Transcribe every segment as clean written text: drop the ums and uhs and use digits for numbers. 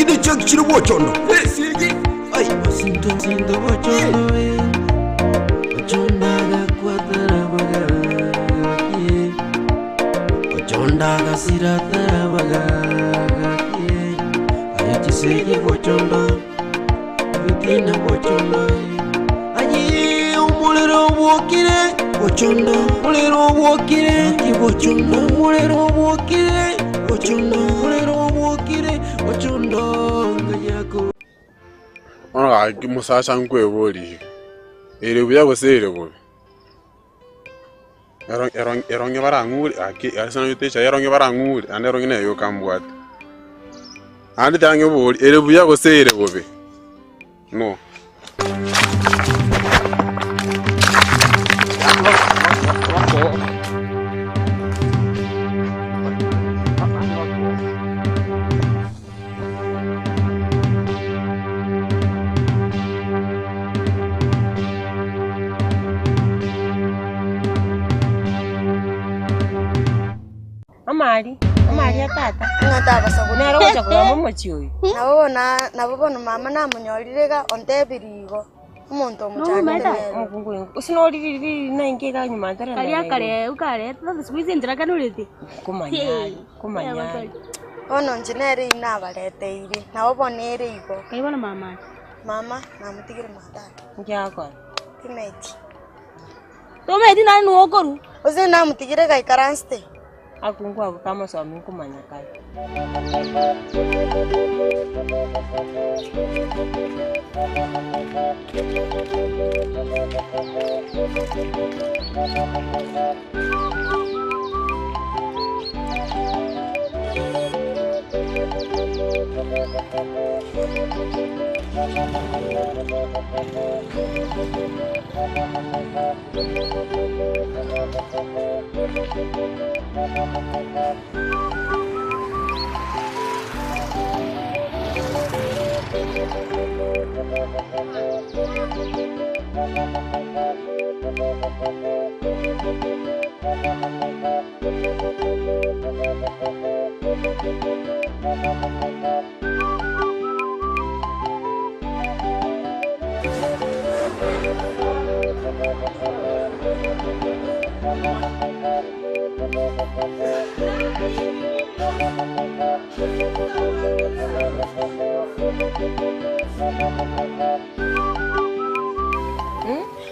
Gaki ne chiaki chire bwochondo. Esegi. Ai. Osinto nsinto bochondo we Ochondo agakwatara bagaki Ochondo agasiratara bagaki Aye chisegi bochondo Bitina bochondo Aye omorero obwokire Bochondo omorero obwokire Gaki bochondo omorero obwokire Bochondo omorero obwokire Bochondo ngayako Bono gaki mosacha nkweborie iga, ere buya gose ere bobe? Ero ero erong'e barang'ure gaki ase nanyete echae erong'e barang'ure naende erong'e neye yoka mbwate. Naende tiga ng'eborie ere buya gose ere bobe? No. Amari, amari a tata. Ng'a tabasa go- Nere ogocha kogamba omochie oyo. Nabo bono nabo bono mama namonyorire iga ontebirie igo, omonto omochandete nere. Omokungu oyo, gose nori riri nainche iga nyuma ntare Karia kare ukareta sasa siku hizi enchera kanorete. Komanya aria, komanya aria. Bono inche nere eyio nabareteire, nabo bono ere igo. Kai bono mama aria. Mama namotigire mwa tata. Inki agokora? Timeti. Tomaeti naende nigo okorwa. Gose namotigire gaikaransete. Akungu ako kamosomi nkomanya kare.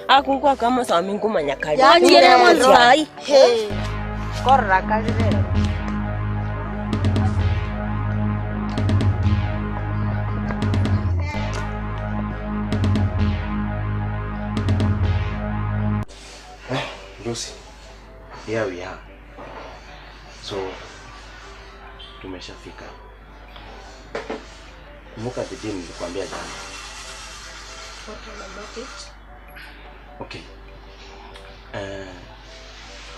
Akungu ako kamosomi nkomanya kare. Yaani mwanzo sai. Hey. Korora kare rero. Lucy, here we are. So tumeshafika. Kumbuka the deal nilikwambia jana. Okay. Eh,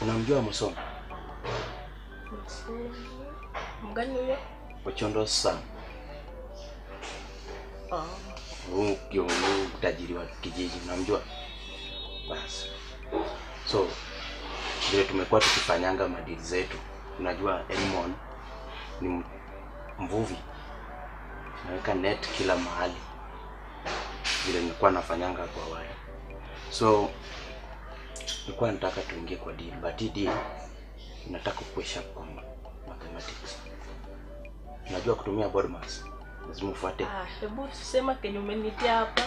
unamjua Musoma? Mgani huyo? Ochondo sana. Huyu huyu tajiri wa kijiji unamjua? Basi. So vile tumekuwa tukifanyanga madili zetu, unajua Elmon ni mvuvi, naweka net kila mahali vile nilikuwa nafanyanga hapo awali. So nilikuwa nataka tuingie kwa deal, but hii deal nataka ukuwe sharp kwa mathematics. Unajua kutumia BODMAS, lazima ufuate Ah, hebu sema kenye umenitia hapa.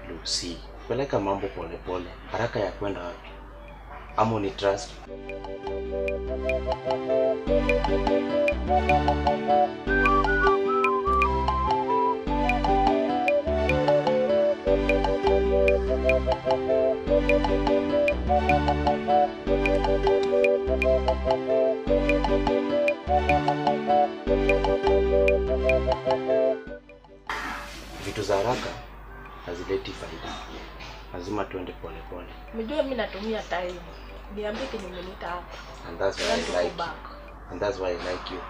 Lucy, peleka mambo polepole, haraka ya kwenda wapi? Ama ni trust? Vitu za haraka hazileti faida, lazima tuende polepole. Umejua mimi natumia time. Niambie kenye umeniita hapa. And that's why I want to I go like back. And that's why I like you.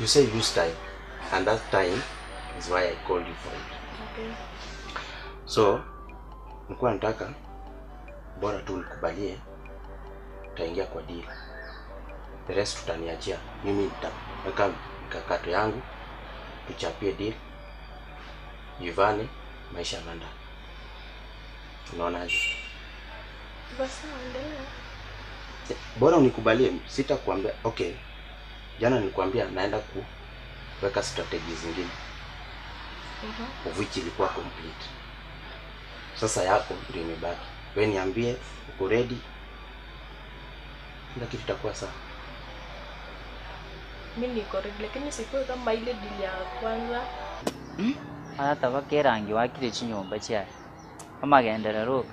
You say use time, and that time is why I called you for it. Okay. So nilikuwa nataka bora tu nikubalie, utaingia kwa deal, the rest utaniachia mimi. Nitaweka mikakato yangu, Tuchapie deal. Ivane maisha ya London. Unaonaje? Basi endelea. Bora unikubalie, sitakuambia. Okay, jana nilikwambia naenda kuweka strategy zingine of which ilikuwa complete. Sasa yako ndio imebaki. Wewe niambie uko ready, kila kitu itakuwa sawa. Mi niko ready lakini sikuwe kama ile deal ya kwanza. Agataba kerangi wakire chinyomba chiaye amagenderero oka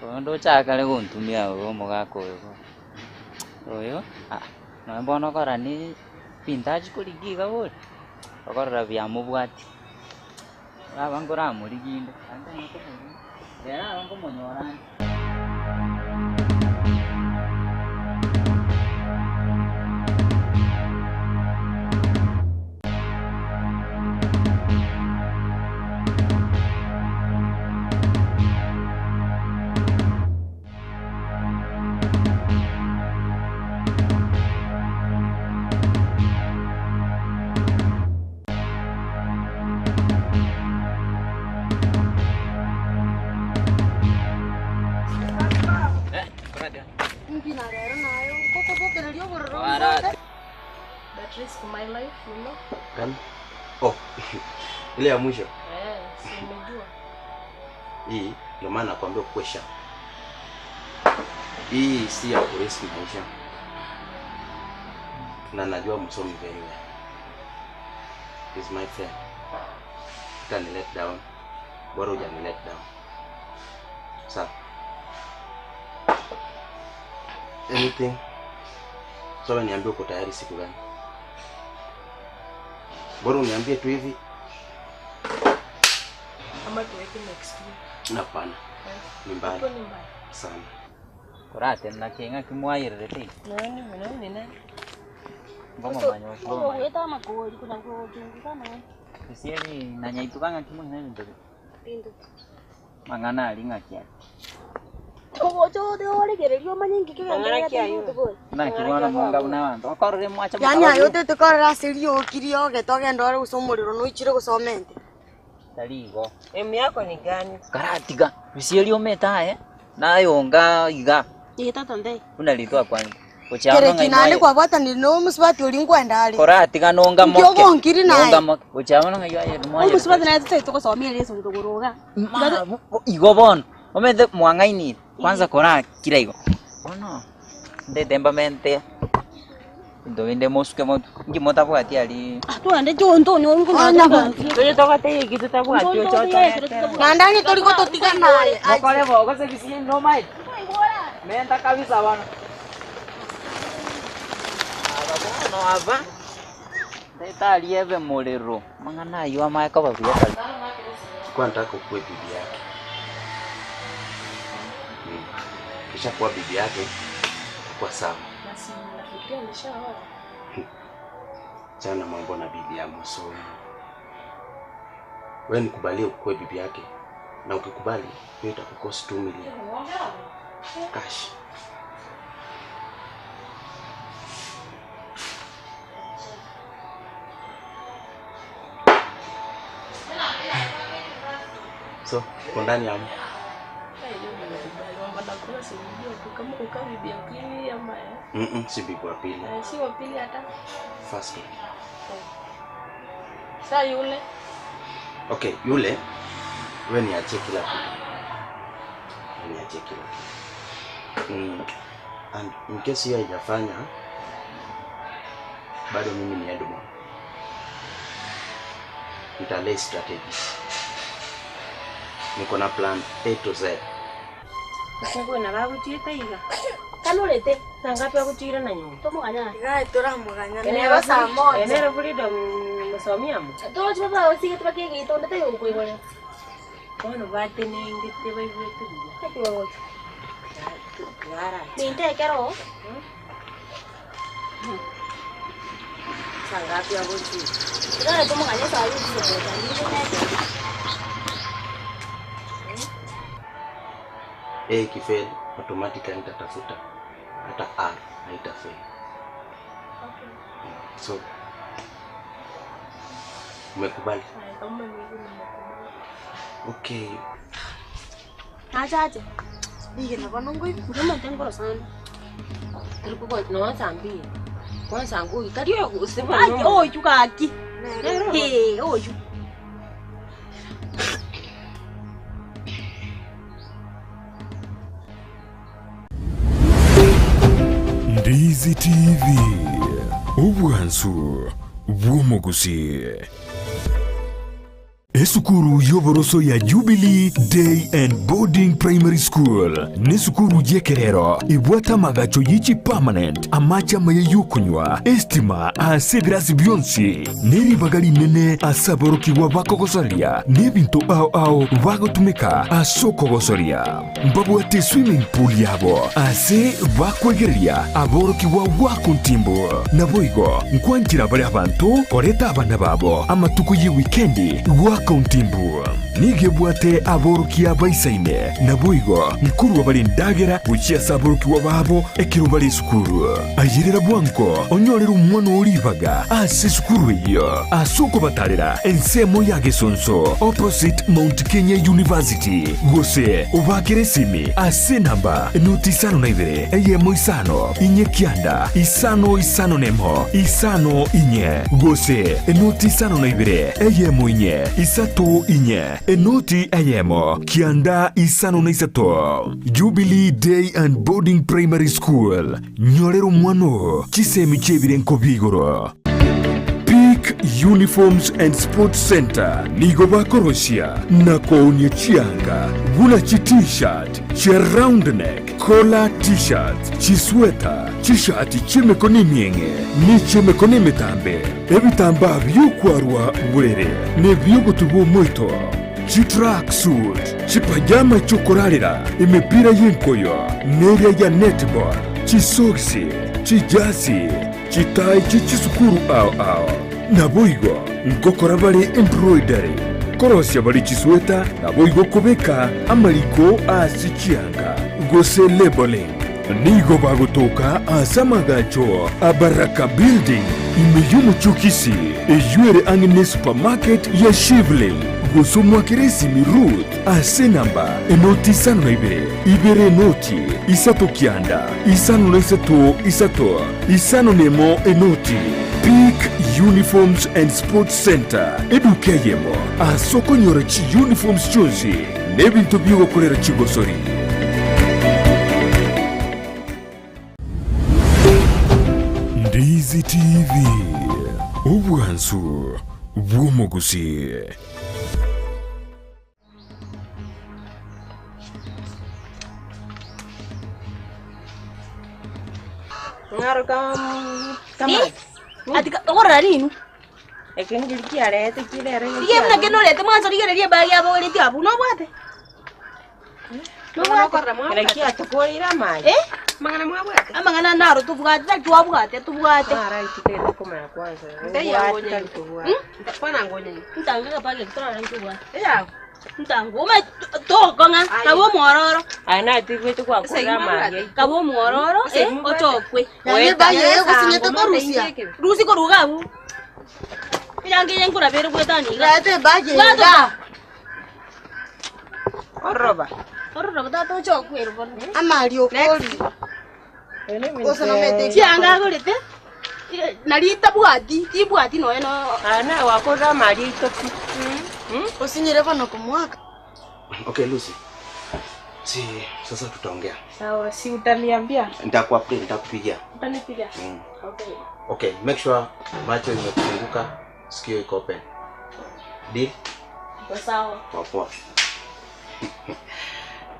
oyo ndochakare gontumia oyo omogaka oyo bono. Oyo ah, nonya bono okora ni ebinto achia korigia iga bori, okorora biamobwatia. Aba nkoramorigia inde, naende nkomorigia, rero aba nkomonyora ande. Inki na rero nayo nkokobokereria obororo bwote. That risk my life, you know. Gani? Oh, ile ya mwisho Eh, si umejua. hii, ndio maana nakwambia ukuwe sharp. Hii si ya kurisk maisha, na najua msomi very well. He's my friend. Hata ni let down, bora hujani let down. Sawa. Anything? So wewe niambie uko tayari siku gani? Bora uniambie tu hivi. Ama tuweke next week. Hapana, ni mbali Hapo ni mbali. sana. Koratenena king'a kimwayererete Nani nani nani? ngomomanya Ogo gweta amakori kuna kuchunguza naye. Bisieri nanyaituka ng'aki moina ebinto bi Bintu. mang'ana ari ng'aki ari Ogocho oregereria omanye ngiki Mang'ana ki ayo? naki bono monga buna abanto okorore mwacha Yani ayo tetekorera ase rioki rioge togenda ore gose omorero noichire gosoma ente. tari igo Emu yako ni gani? karatiga bisieri omete aye nayonga iga Ĩ tata ndei. buna ritwa kwanza Kereki naende kwabwatanire na omusubati oria nkwenda are. koratiga nonga moke Nkiogonkiri naye. nonga moke gochiabono ng'ai aye Omusubati naye tete tugosomia rĩso tũgũrũga. igo bono omete mwang'ainire kwanza korakira igo bono ndete mbamente into binde mosuke motu inki motabwati ari Twende chonto ni Tuje togate hiki tutabwati ochoto. Naende ang'e tori gototiga naye. mokore bogose bisieri nomaete menta kabisa bono aba bono aba ndete ari ebe morero mang'ana aywo amae koba buya kabisa. Nilikuwa nataka ukuwe bibi yake. Kisha kuwa bibi yake kwa sawa. Na si nafikiria nishaoa. Chana mambo na bibi ya msomi. Wewe nikubalie ukuwe bibi yake, na ukikubali hiyo itakukost 2 million cash. So uko ndani ya Eh, hiyo nimekubali. Mambo na kula si unajua tu kama ukaa bibi ya pili ama eh. Si bibi wa pili, Eh, si wa pili hata. first one. Sa yule Okay, yule wewe niachie kila kitu. Wewe niachie kila kitu. And in case hiyo haijafanya bado mimi ni Edmond. Nitalay strategies. Niko na plan A to Z. Ngwe na baguchita iga. Kanurete Sangapi baguchira na nyumba. tumuganya. Iga toramoganya nero saa moja. Enero freedom musomiamo. Torochi baba osige tubakegita onde tayukwigora. Bono batenengete baigwete buya. Ekigogocho. Gara. Nintekero. Sangapi baguchira. Ndare tumuganya saa yuko. A ikifail automatically nitatafuta hata R haitafail. Okay. So Umekubali? Haya, kama ni hivyo nimekubali. Okay. Nachache. Rigena bono nkoigwa. Ndomonto nkoro sana. Noe saa mbili. Kwanza ngui tari oyo Ai, oyu gaki. Eh, oyu. Ndizi TV, obwansu bw'omogusii. Esukuru y'oboroso ya Jubilee Day and Boarding Primary School nesukuru y'ekerero ebwate amagacho ye chipermanent, amache amaya y'okonywa, estima ase ebirasi bionsi, ne ribaga rinene ase aborokigwa bakogosoria na ebinto ao ao bagotumeka ase okogosoria. Mbabwate eswimming pool yabo ase bakwegereria aborokigwa goaka ontimbu. Naboigo nkwanchera bare abanto koreta abana babo amatuko y'ewikendi goaka ontimbu. Nigo ebwate aborokia baisaine, naboigo nkorua bare endagera gochia ase aborokigwa babo ekero bare esukuru. Ayerera bwango onyorere omwana oo ribaga ase esukuru eyio ase okobatarera ensemo ya Gesonso opposite Mount Kenya University gose obakere esimi ase enamba noti isano na ibere eyemo isano inye kianda isano isano nemo isano inye gose enoti isano na ibere eyemo inye isato inye enoti eyemo kianda isano na isato. Jubilee Day and Boarding Primary School, Nyorera omwana oo chisemi chi'ebirenko bi'igoro. Peak Uniforms and Sports Centre nigo bakorosia na koonia chianga buna chi T-shirt, chia round neck, collar T-shirts, chisweta, chishati chi'emekono emieng'e ne chi'emekono emetambe, ebitambaa bi'okwarwa borere na ebi'ogotuba omoito. Chitracksuit, chipajama chi'okorarera, emepira y'enkoyo, neria ya netball, chisogisi, chijasi, chitai chie chisukuru ao ao. Naboigo ngokora bare embroidery, korosia bare chisweta, naboigo kobeka amariko ase chianga, gose labelling. Nigo bagotoka ase amagacho a Baraka Building, ime y'omochie o Kisii, eyio ere ang'e ne supermarket ya Shivling, gose omwakere esimi Ruth ase enamba enoti isano na ibere, ibere enoti, isato kianda, isano na isato isato, isano na emo enoti. Peak Uniforms and Sports Centre, eduka eyemo ase okonyora chiuniforms chionsi Nebinto bi'ogokorera chigosori. Ndizi TV, obwansu bw'omogusii. Okorora rinu. Eke nkeri kiarete kirere Rigia buna kende orete mwanso rigereria ebag yabogoretie abwo nobwate? Nobwate? Kere kiatokoreire amache. Eh? Amang'ana mwabwate? Amang'ana naro tobwate tari twabwate tobwate. Mara titagete komanya kwanza. Obwate tari kobwata. Ntango ekebag eke torore ntobwate. Ntango omanyete tokong'a kabe omwororo. Aye natigwete gwakorire amache. Kabe omwororo eh, ochokwe. Yaani ebag eye egosinyete korusia. Rusia korwa iga abwo. Eyange eye nkorabere goetania iga. Reta ebag eye Bwata igaa. Oroba. Ororoba tata ochokwe ere bono. Amari okorire. Gose nomete Chianga agorete nari tabwati, tibwati nonya no. Aye naye gwakorire amari aito pi. Osinyire bono komoaka. Okay, Lucy. Si sasa tutaongea. Sawa, si utaniambia? Nitakuupdate, nitakupigia. Utanipigia? Mm. Okay. Okay, make sure macho imekufunguka, sikio iko open. Deal? Iko sawa. Poa poa.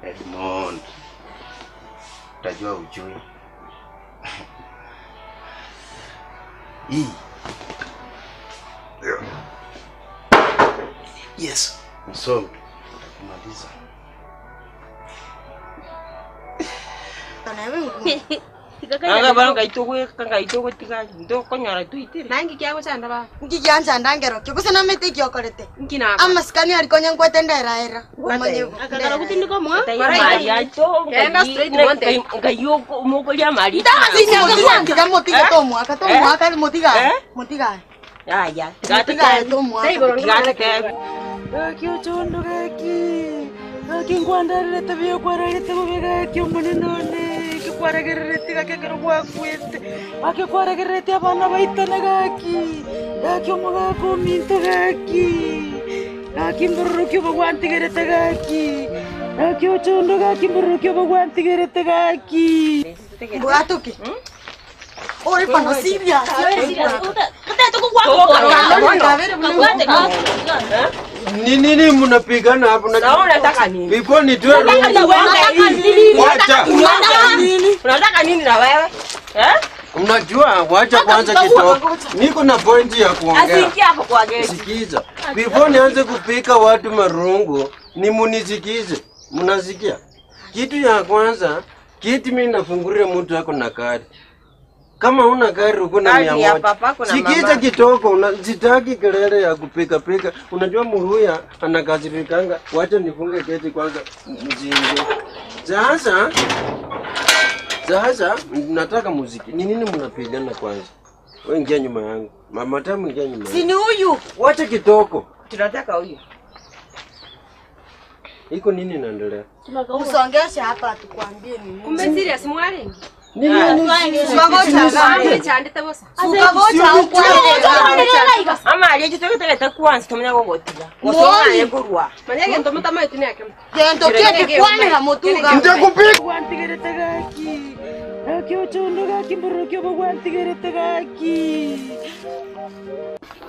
Edmond. Utajua ujui. Hii. Yes. Msomi. Utakumaliza. Anga bono ngai togweka ngai togotiga ntokonyora twitire. Naye nki kiagochanda baba? Nki gianchanda nkerokio gose namete eki okorete? Nki nakora? Amasikani aria konya nkwete nderaera omanye bo. Akakara gotindeka omoa. Amari aito Genda straight wanted. ngai omokoria amari. Tiga motige tomoaka tomoaka motigae motigae. Yaya. Tiga Gaki ochondo gaki, gaki nkwandererete buya okwararete bobe gaki omonene one, eki kwaragerereti gaki ekero gwakwete, gaki kwaragerereti abana baitane gaki, gaki omogaka ominto gaki, gaki mbororoki obo gwantigerete gaki, gaki ochondo gaki mbororoki obo gwantigerete gaki. Mbwatoke. Ore pano serious. Ni nini mnapigana hapo na Na wewe unataka nini? Before nitoe rungu. Wacha. Unataka nini na wewe? Eh? Unajua, wacha kwanza kidogo. Niko na pointi ya kuongea. Asiingie hapo kwa geti. Sikiza. Before nianze kupika watu marungu, ni munisikize. Mnasikia? Kitu ya kwanza, kitu mimi nafungulia mtu ako na gari. Kama una gari uko na Gari mia ya moja. papa kuna Sikiza mama. kitoko, una, sitaki kelele ya kupika pika. Unajua muruya anakasirikanga. Wacha nifunge geti kwanza mzinge. Sasa sasa nataka muziki. Ni nini mnapigana kwanza? Wewe ingia nyuma yangu. Mama tamu ingia nyuma yangu. Si ni huyu. Wacha kitoko. Tunataka huyu. Iko nini inaendelea? Usongeshe hapa tukwambie ni nini. Kumbe serious mwari? Ni nini? Ama aliyejitegete kwanza tumenya gogotiga. Mwoni. Gosoma kurwa. Manyage ntomo tama itini yake. Gento keke kwanira mutuga. Gwantigerete gaki. Gaki ochondo gaki mbororoki obo gwantigerete gaki.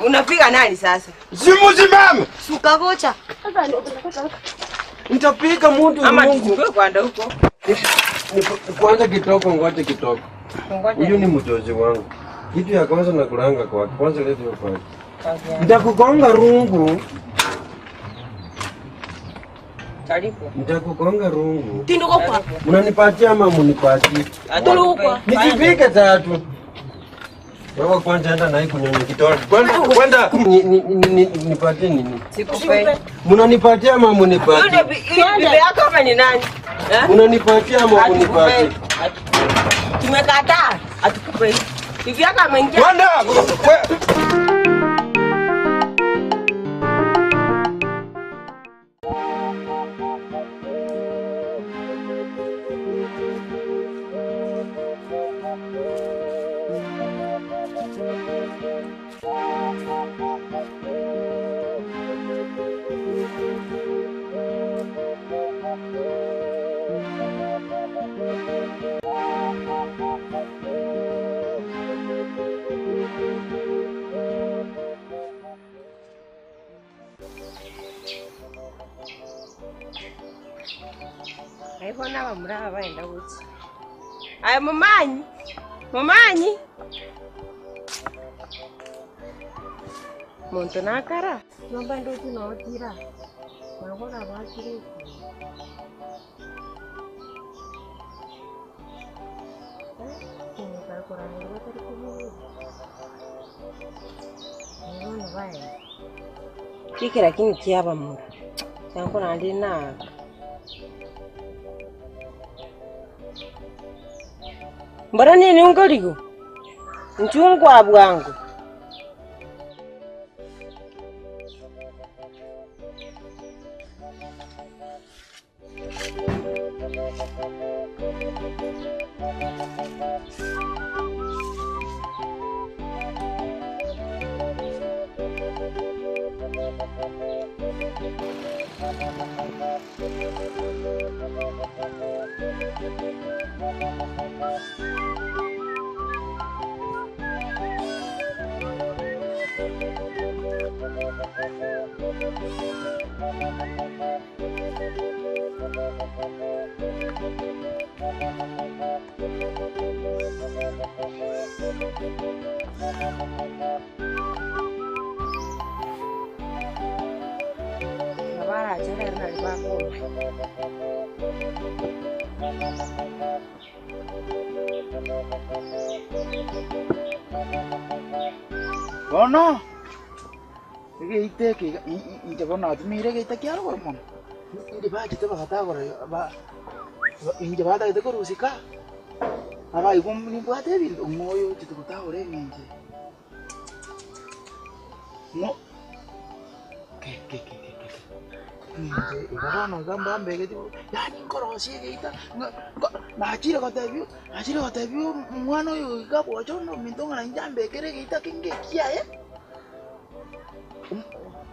Unapiga nani sasa? Simu simame. Suka gocha. Nitapiga mtu Ama rungu. tuchukue kwanda huko. Kwanza kitoko, ngoja kitoko. Huyu ni mjozi wangu. Kitu ya kwanza nakulanga kwake. Kwanza leta hiyo kwake. Nitakugonga rungu. Karibu. Nitakugonga rungu. Tinduko kwa. Mnanipatia ama munipatie? Tulukwa. Nisipike tatu. Wewe kwanza enda na hii kunyonya kidole. Kwenda kwenda ni, ni, ni, nipatie nini? Sikupe. Mnanipatia ama Huyu munipatie? ndio bibi yako ama ni nani? Eh? Mnanipatia ama munipatie? Tumekataa. Hatukupe. Bibi yako ameingia. Kwenda. Aibona bamuraba baenda guchi. Aya mumanyi. Mumanyi. Muntu nakara. Nomba ndochi notira. Magora bakire. Kiki lakini kiaba mura. Chankora ndi naka. Mbona nini ungoligo? Nchungwa bwangu. Bono egeita eke iga inche bono natumire egeita kia rogoro mono, indi bachete bagatagora ba inche batagete korusika, abaigwa nimbwate ebinto ng'a oyo ochete gotagora eng'encho eye. Ng'o ke ke ke ke ke inche iga bono iga mbambegeti bo, yaani nkorosia egeita ng'a nko nachire gotebia nachire gotebia omwana oyo iga bwocha onde ominto ng'a nainche ambekere egeita kenge ekiaye,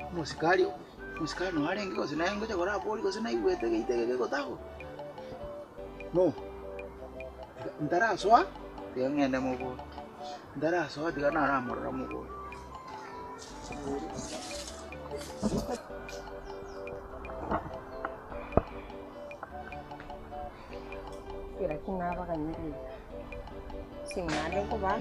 omosikari omosikari noo arenge gose naye ngocha korabori gose naigwete egeita eke gegotagwa, no, ntarasoa tiga ng'ende mobori. Ntarasoa tiga naramorora mobori. Lakini nabaganyire sing'ande nkobaa.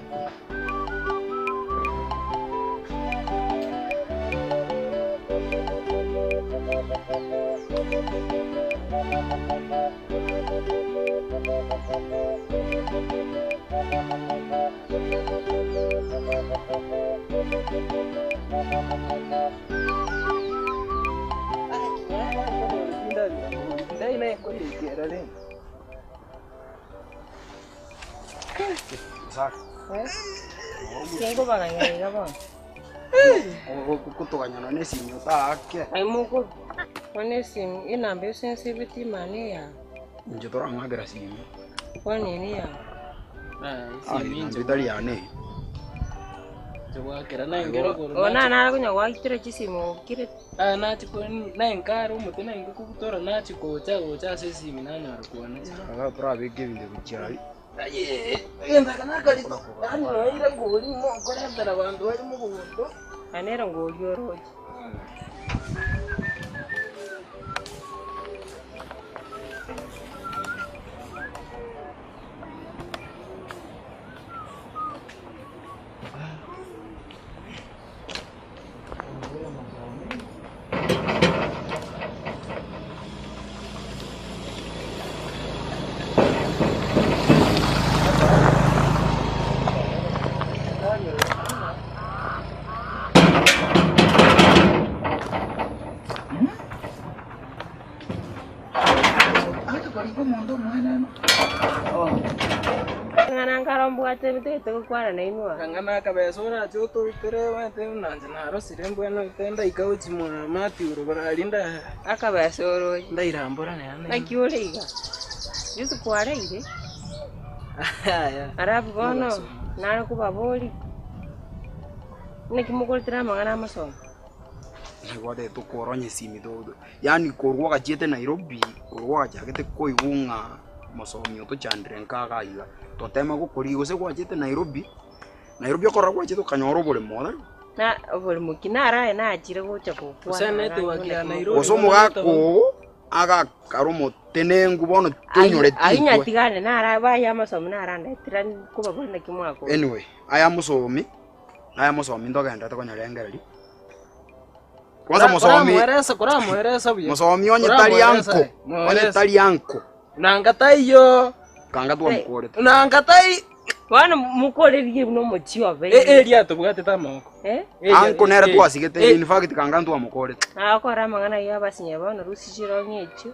Sinkobaganyera iga bono. Gotoganyana na esimi otaake. Aye moko bono esimi enamba ase ensibeti imani eyago. Inche torang'akera simi. Bono eye neyago. Namba etari yane eye. Bono nare konya goakera chisimi okire. Iga torabeke ebinto gochia aria. Aye nere ngoria oroche. Acha korika omonto omoeneno. Ng'ana nkare mbwate ntagete gokwana nainwe aa. Ang'ana akabesa orache otorutere omanyete buna inche narosire mbwenerete ndaika gochia mwa Mathew rogoro aria nda Akabesa oroche. ndairambora nere Naki ore iga? Yeso kwareire? Yaya. Alafu bono nare kobaboria, naki mokoretera amang'ana amasomo? Nigo otagete tokoronya esimi to yaani korwa ogachiete Nairobi, korwa ogachagete koigwa ng'a mosomi otochandire nka iga iga, totema gokorigia gose gwachete Nairobi, Nairobi okorora gwachete okanyora oboremo otari. Na oboremo ki? Naro aye nachire gocha gokwana Gose network ya Nairobi. Gose omogaka oo agakara omotenengu bono toinyoreti Ayio intwe. nyatigane naro aye amasomo naro andetera nkobaboria naki mwakora. Anyway, aya mosomi, aya mosomi ntogenderete konyarengereria. Kwanza mosomi, Koramoeresa koramoeresa buya. mosomi onye tari Koramoeresa, anko, onye moeresa. tari anko, Nanga taiyo. kanga twamokorete. Nanga tai. Bono mokorerie buna omochie obe. Eria tobwatete amaboko. Eh? Anko nere twasigete, in fact kanga ntwamokorete. Agokora amang'ana ayio abasinyia bono rusia chirong'i echio.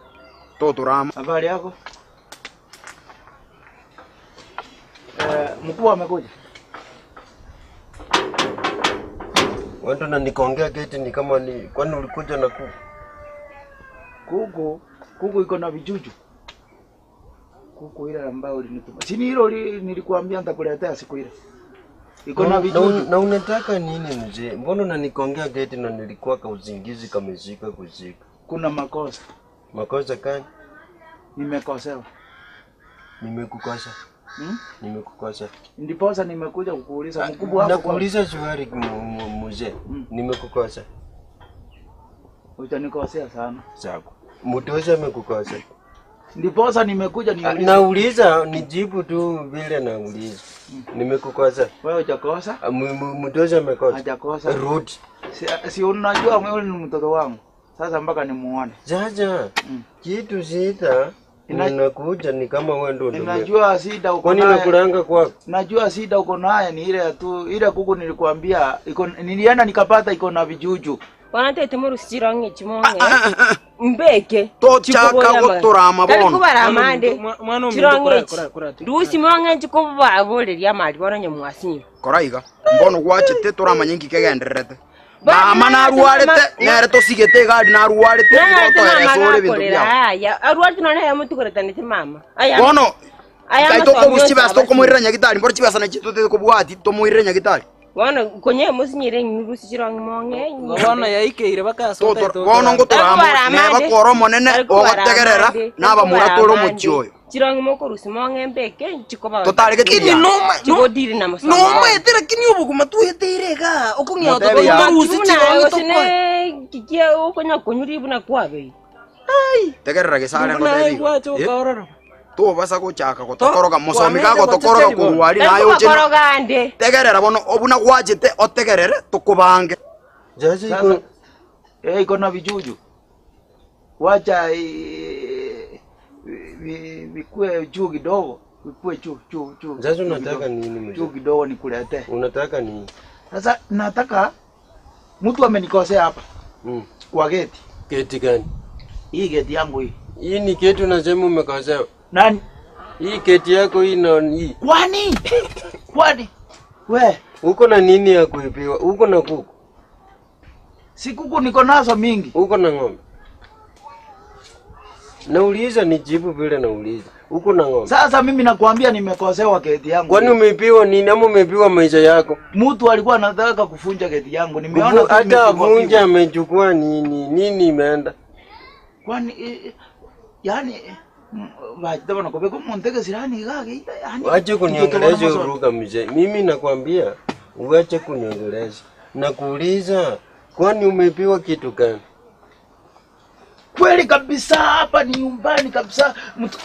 Totorama. Habari yako? Eh, mkubwa amekuja. Watu na nikaongea geti ni kama ni kwani ulikuja na kuku? Kuku, kuku iko na vijuju. Kuku ile ambayo ulinituma. Si ni hilo li- nilikuambia nitakuletea siku ile. Iko na Na, vijuju. na unataka nini mzee? Mbona unanikongea geti na nilikuwa ka usingizi kameshika kushika? Kuna makosa. Makosa gani? Nimekosewa. Nimekukosa. Hmm? Nimekukosa. Ndiposa nimekuja kukuuliza mkubwa wako. Nakuuliza swali mu- mu- mzee. Nimekukosa. Utanikosea sana. Sawa. Mtosi amekukosa. Ndiposa nimekuja niulize. Nauliza nijibu tu vile nauliza. Nimekukosa. Wewe hujakosa? Mtosi amekosa. Hajakosa. Rudi. Si, si unajua wewe ni mtoto wangu. Sasa mpaka nimuone. Sasa kitu sita Ina- unakuja ni kama wewe ndio ndio. Najua shida uko Kwani naye. nakulanga kwako? Najua shida uko naye ni ile tu ile kuku nilikuambia iko nilienda nikapata iko na vijuju. Bono ntagete morusie chirong'i echio mong'e mbeke Tochaka gotorama Tari bono. kobarama ande Mwana ominto chirong'i kora echi kora kora. ndusi mong'e nchikobaboreria amari bono onye mwasinyire Kora iga, mbono gwachete toramanye nki kegendererete. Mama narwarete, nere tosigete egari narwarete, igo otoeresa ore ebinto biao. Aya, arwarete nonye nere motugoretanete mama. Aya, Bono, aya kai amasomo tokorusia yonsi chibesa abasire. tokomoirera nyagitari, mboro chibesa nachi totete kobwati tomoirere nyagitari. Bono konye mosinyire ng'irusi chirong'i mong'e. Bono yaikeire bakasota Bono ngotoramo neba kore omonene ogotegerera nabamura tore omochie oyo. Chirong'i mokorusi mong'e mbeke chikoba. Totaregeti Lakini buya. noma- Chigodiri na mosomo. Nomaete lakini obogima tweteire igaa okong'ea Motebe ya. torusi chirong'i tokoe. Kikia okonya konyuri buna kwabeire. Tegerera gesare Buna ngotebi igo. gwacha Eh, okaorora. Tobasa gochaka gotokoroga mosomi Kwamete gagotokoroga gochecheri bono. korwa aria naye oche Tari ande. Tegerera bono obuna gwachete otegerere tokobange. Sasa eh, iko na vijuju, wacha eh, vikue juu kidogo, vikue juu juu juu. Sasa juu unataka kidogo. nini mzee? Juu kidogo nikuletee. Unataka nini? Sasa nataka mtu amenikosea hapa kwa geti. Geti gani? Hii geti yangu hii. Hii ni geti unasema umekosewa. Nani? Hii geti yako hii na hii. Kwani? Kwani? We. Uko na nini ya kuibiwa? Uko na kuku? Si kuku niko nazo mingi. Uko na ng'ombe? Nauliza nijibu vile nauliza. Uko na ng'ombe? Sasa mimi nakwambia nimekosewa geti yangu. Kwani umeibiwa nini ama umeibiwa maisha yako? Mtu alikuwa anataka kufunja geti yangu. Nimeona Kuvu- tu Hata imepigwa avunja pigwa. amechukua nini? Nini imeenda? Kwani yani vachita vanakobeka munteke sirani igageita yani Wache kuniongelesha uruka mzee. Mimi nakwambia uache kuniongelesha. Nakuuliza, kwani umeibiwa kitu gani? Kweli kabisa hapa ni nyumbani kabisa. Mtu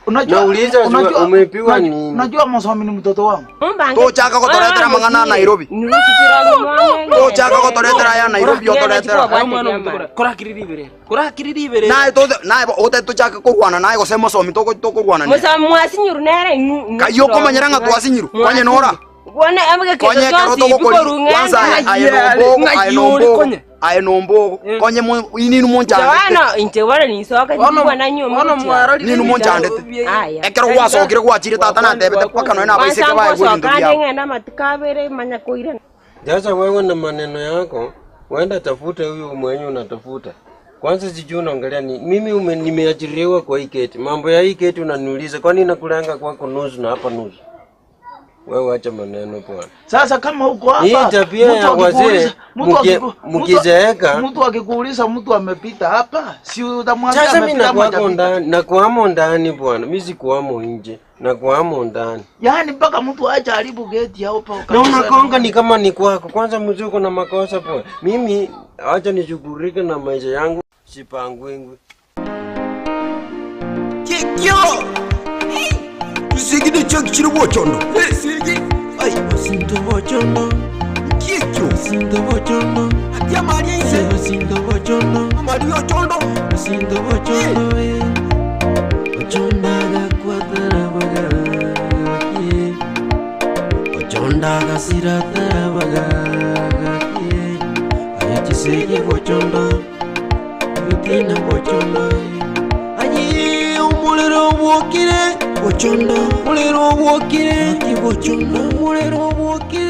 unajua Nauliza, unajua umeibiwa nini? Unajua Mosomi ni mtoto wangu. Tochaka gotoretera mang'ana a Nairobi. Tochaka gotoretera aya Nairobi otoretera. Naye to naye ote tochake korwana naye gose mosomi toko tokorwana naye. Musa mwasinyiru nere ng'u. Kai okomanyera ng'a twasinyiru. Konye nora. Bwana amage Konye ekero togokori kwanza aye nombogo aye nombogo aye nombogo konye ininu monchandete. Jawana inche wana nisoka bwana nyuma. Ninu monchandete. Ekero gwasokire gwachire tata natebete mpaka noe nabaiseke bae ebinto biabo. ng'enda matukabere manya koira. Sasa wewe na maneno yako, wenda tafute huyu mwenye unatafuta. Kwanza sijui unaongelea ni mimi ume, nimeajiriwa kwa hii keti. Mambo ya hii keti unaniuliza, kwani nakulanga kwako nusu na hapa nusu? Wewe acha maneno bwana. Sasa kama uko hapa Hii tabia mtu ya wazee, akikuuliza- mtu mkizeeka- mtu akikuuliza mtu amepita hapa, si utamwambia Sasa mimi amepita ama nakuwako hajapita? ndani, nakuamo ndani bwana, mimi sikuamo nje, nakuamo ndani. Yaani mpaka mtu acha haribu geti hapo Na kabisa. unakonga ni kama ni kwako. Kwanza mzee uko na makosa bwana. Mimi acha nishughulike na maisha yangu, sipangwingwi. Kikyo! Sigidi chok chiri wochondo. Sigi. Ai, Sinto bochondo. Kikyo. Sinto bochondo. Atia Maria ise. Sinto bochondo. Maria ochondo. Sinto bochondo eh. Ochondaga kwatarabaga. eh. Ochondaga siratarabaga. eh. Ayachiseye bochondo. Bitina bochondo. eh. Ayi umuliro wokire. Bochondo. Muliro wokire. Bochondo. Muliro wokire.